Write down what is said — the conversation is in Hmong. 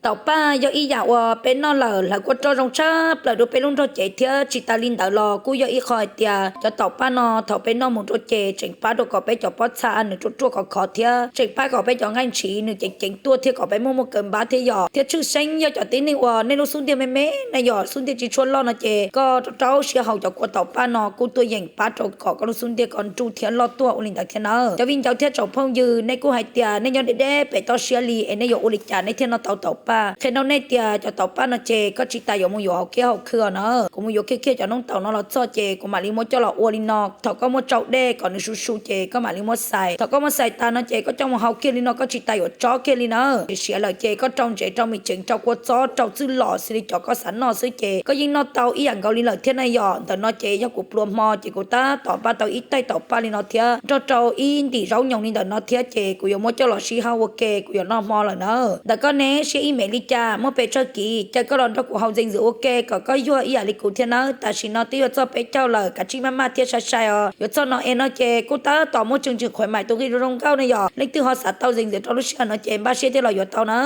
Taum paj yog ib yam uas peb noj lawm lawv kuj rau zoo tshaj plaws rau peb lub nrog cev thiab tsis tas li ntawd los kuj yog ib qho hais tias cov taum paj no thaum peb noj mus rau ces tseem pab rau kom peb cov pob txha nws ruaj ruaj khov khov thiab tseem pab kom peb cov nqaij ntshiv nws ceev ceev tuaj thiab kom peb muaj muaj kaw npab thiab yom. Thiab tshwj xeeb yog cov tib neeg uas nej lub xub ntiag me me na yom, xub ntiag tsis tshua loj no ces koj rau rau siab haus cov kua taum paj no kuj tuaj yeem pab rau kom koj lub xub ntiag ko nruj thiab loj tuaj ua li ntawd thiab nawb. Cov viv ncaus thiab tsoom phooj ywg, nej kuj hais tias nej nyob deb deb pem toj siab li es nej yuav ua li cas nej thiaj noj tau taum paj? Qhia rau nej tias cov taum paj no ces koj tsis tas yuav mus yuav hauv kiab hauv khw os na. Kuv mus yuav kiag kiag cov noob taum no los txog ces kuv mam li muab coj los ua li no. Thaum koj muab tsau dej kom nws su su ces koj mam li muab xais. Thaum koj muab xais tas no ces koj coj mus hau kiag li no, koj tsis tas yuav tsob kiag li na. Siav lawm ces koj rau ntsev, rau me ceev, rau kua txob, rau txwj lom xws li cov koj xav noj xwb ces koj yeej noj tau ib yam nkaus li lawm thiab na yom. Ntawm no ces yog kuv pluas hmo ces kuv tab tom npaj tau ib taig taum paj li no thiab nrog rau ib ntim zaub nyoos li ntawm no thiab ces kuv yuav muab coj los sib hau ua ke, kuv yuav noj hmo lawm na. Ntawm koj ne, siab ib me li cas, muaj pes tsawg kiv, caw koj los nrog kuv haus ntxeev ntxwv ua ke kom koj yuag ib yam li kuv thiab nawb. Tam sim no twb yuav txog peb caug lawm, kav tsij maj maj thiab sai sai os. Yuav txog no es no ces kuj tab tom muaj tswv tswv khuav mais tus nqi zoo zoo nkauj na yom. Leej twg ho xav tau ntxeev ntxwv rau lub sij hawm no ces npaj siab thiab los yuav tau na.